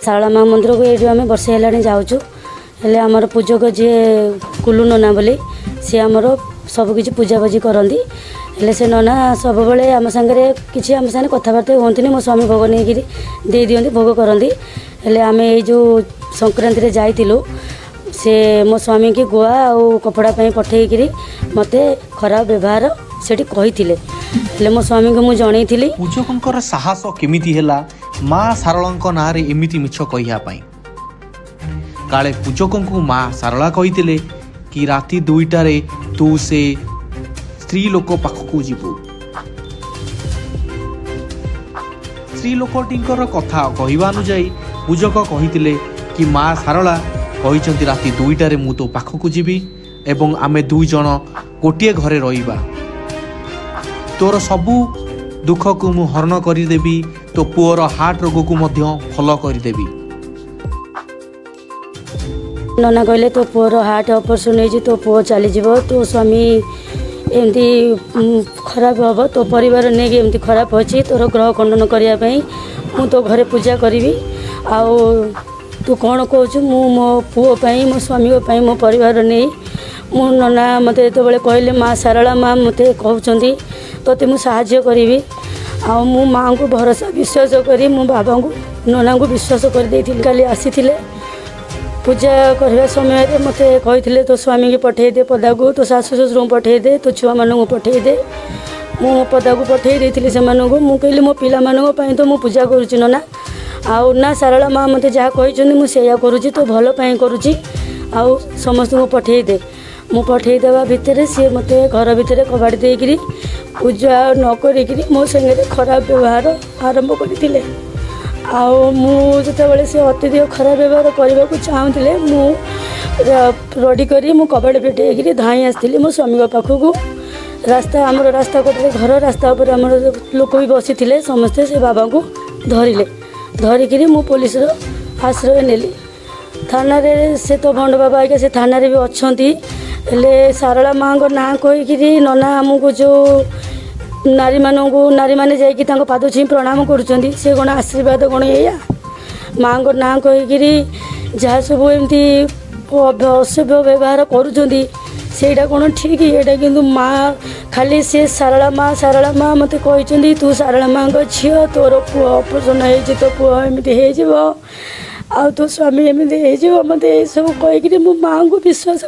ଶାରଳା ମା ମନ୍ଦିରକୁ ଏଇଠୁ ଆମେ ବର୍ଷେ ହେଲାଣି ଯାଉଛୁ। ହେଲେ ଆମର ପୂଜକ ଯିଏ କୁଲୁ ନନା ବୋଲି, ସିଏ ଆମର ସବୁକିଛି ପୂଜାପୁଜି କରନ୍ତି। ହେଲେ ସେ ନନା ସବୁବେଳେ ଆମ ସାଙ୍ଗରେ କିଛି ଆମ ସାଙ୍ଗରେ କଥାବାର୍ତ୍ତା ହୁଅନ୍ତିନି। ମୋ ସ୍ୱାମୀ ଭୋଗ ନେଇକିରି ଦେଇଦିଅନ୍ତି, ଭୋଗ କରନ୍ତି। ହେଲେ ଆମେ ଏଇ ଯେଉଁ ସଂକ୍ରାନ୍ତିରେ ଯାଇଥିଲୁ, ସେ ମୋ ସ୍ୱାମୀକି ଗୁଆ ଆଉ କପଡ଼ା ପାଇଁ ପଠେଇକିରି ମୋତେ ଖରାପ ବ୍ୟବହାର ସେଠି କହିଥିଲେ। ହେଲେ ମୋ ସ୍ୱାମୀଙ୍କୁ ମୁଁ ଜଣେଇଥିଲି। ପୂଜକଙ୍କର ସାହସ କେମିତି ହେଲା ମା ଶାରଳାଙ୍କ ନାଁରେ ଏମିତି ମିଛ କହିବା ପାଇଁ? କାଳେ ପୂଜକଙ୍କୁ ମା ଶାରଳା କହିଥିଲେ କି ରାତି 2ଟାରେ ତୁ ସେ ସ୍ତ୍ରୀ ଲୋକ ପାଖକୁ ଯିବୁ। ସ୍ତ୍ରୀ ଲୋକଟିଙ୍କର କଥା କହିବା ଅନୁଯାୟୀ ପୂଜକ କହିଥିଲେ କି ମା ଶାରଳା କହିଛନ୍ତି, ରାତି 2ଟାରେ ମୁଁ ତୋ ପାଖକୁ ଯିବି ଏବଂ ଆମେ ଦୁଇ ଜଣ ଗୋଟିଏ ଘରେ ରହିବା। ତୋର ସବୁ ଦୁଃଖକୁ ମୁଁ ହରଣ କରିଦେବି, ତୋ ପୁଅର ହାର୍ଟ ରୋଗକୁ ମଧ୍ୟ ଭଲ କରିଦେବି। ନନା କହିଲେ, ତୋ ପୁଅର ହାର୍ଟ ଅପରେସନ୍ ହେଇଛି, ତୋ ପୁଅ ଚାଲିଯିବ, ତୋ ସ୍ୱାମୀ ଏମିତି ଖରାପ ହେବ, ତୋ ପରିବାର ନେଇକି ଏମିତି ଖରାପ ଅଛି, ତୋର ଗ୍ରହ ଖଣ୍ଡନ କରିବା ପାଇଁ ମୁଁ ତୋ ଘରେ ପୂଜା କରିବି। ଆଉ ତୁ କ'ଣ କହୁଛୁ? ମୁଁ ମୋ ପୁଅ ପାଇଁ, ମୋ ସ୍ୱାମୀଙ୍କ ପାଇଁ, ମୋ ପରିବାର ନେଇ ମୁଁ ନନା ମୋତେ ଯେତେବେଳେ କହିଲେ, ମା ଶାରଳା ମା ମୋତେ କହୁଛନ୍ତି, ତୋତେ ମୁଁ ସାହାଯ୍ୟ କରିବି। ଆଉ ମୁଁ ମାଆଙ୍କୁ ଭରସା ବିଶ୍ୱାସ କରି ମୁଁ ବାବାଙ୍କୁ ନନାଙ୍କୁ ବିଶ୍ୱାସ କରିଦେଇଥିଲି। କାଲି ଆସିଥିଲେ, ପୂଜା କରିବା ସମୟରେ ମୋତେ କହିଥିଲେ, ତୋ ସ୍ୱାମୀକି ପଠେଇ ଦେ ପଦାକୁ, ତୋ ଶାଶୁ ଶ୍ୱଶୁରଙ୍କୁ ପଠେଇ ଦେ, ତୋ ଛୁଆମାନଙ୍କୁ ପଠେଇ ଦେ। ମୁଁ ପଦାକୁ ପଠେଇ ଦେଇଥିଲି ସେମାନଙ୍କୁ। ମୁଁ କହିଲି, ମୋ ପିଲାମାନଙ୍କ ପାଇଁ ତ ମୁଁ ପୂଜା କରୁଛି ନନା। ଆଉ ନା, ଶାରଳା ମା ମୋତେ ଯାହା କହିଛନ୍ତି ମୁଁ ସେଇଆ କରୁଛି, ତୋ ଭଲ ପାଇଁ କରୁଛି, ଆଉ ସମସ୍ତଙ୍କୁ ପଠେଇ ଦେ। ମୁଁ ପଠେଇ ଦେବା ଭିତରେ ସିଏ ମୋତେ ଘର ଭିତରେ କବାଟ ଦେଇକିରି ପୂଜା ନ କରିକିରି ମୋ ସାଙ୍ଗରେ ଖରାପ ବ୍ୟବହାର ଆରମ୍ଭ କରିଥିଲେ। ଆଉ ମୁଁ ଯେତେବେଳେ ସେ ଅତ୍ୟଧିକ ଖରାପ ବ୍ୟବହାର କରିବାକୁ ଚାହୁଁଥିଲେ, ମୁଁ ରଡ଼ି କରି ମୁଁ କବାଟ ଫିଟେଇକିରି ଧାଇଁ ଆସିଥିଲି ମୋ ସ୍ୱାମୀଙ୍କ ପାଖକୁ। ରାସ୍ତା ଆମର ରାସ୍ତା କଡ଼ରେ ଘର, ରାସ୍ତା ଉପରେ ଆମର ଲୋକ ବି ବସିଥିଲେ। ସମସ୍ତେ ସେ ବାବାଙ୍କୁ ଧରିଲେ। ଧରିକିରି ମୁଁ ପୋଲିସର ଆଶ୍ରୟ ନେଲି ଥାନାରେ। ସେ ତ ଭଣ୍ଡ ବାବା ଆଜ୍ଞା, ସେ ଥାନାରେ ବି ଅଛନ୍ତି। ହେଲେ ଶାରଳା ମାଆଙ୍କ ନାଁ କହିକିରି ନନା ଆମକୁ ଯେଉଁ ନାରୀମାନଙ୍କୁ, ନାରୀମାନେ ଯାଇକି ତାଙ୍କ ପାଦ ଛୁଇଁ ପ୍ରଣାମ କରୁଛନ୍ତି, ସେ କ'ଣ ଆଶୀର୍ବାଦ କ'ଣ ଏଇଆ? ମାଆଙ୍କ ନାଁ କହିକିରି ଯାହା ସବୁ ଏମିତି ଅସଭ୍ୟ ବ୍ୟବହାର କରୁଛନ୍ତି, ସେଇଟା କ'ଣ ଠିକ୍ ଏଇଟା? କିନ୍ତୁ ମା ଖାଲି ସେ ଶାରଳା ମା, ଶାରଳା ମା ମୋତେ କହିଛନ୍ତି, ତୁ ଶାରଳା ମାଆଙ୍କ ଝିଅ, ତୋର ପୁଅ ଅପରେସନ୍ ହେଇଛି, ତୋ ପୁଅ ଏମିତି ହେଇଯିବ ଆଉ ତୋ ସ୍ୱାମୀ ଏମିତି ହେଇଯିବ। ମୋତେ ଏସବୁ କହିକିରି ମୁଁ ମାଆଙ୍କୁ ବିଶ୍ୱାସ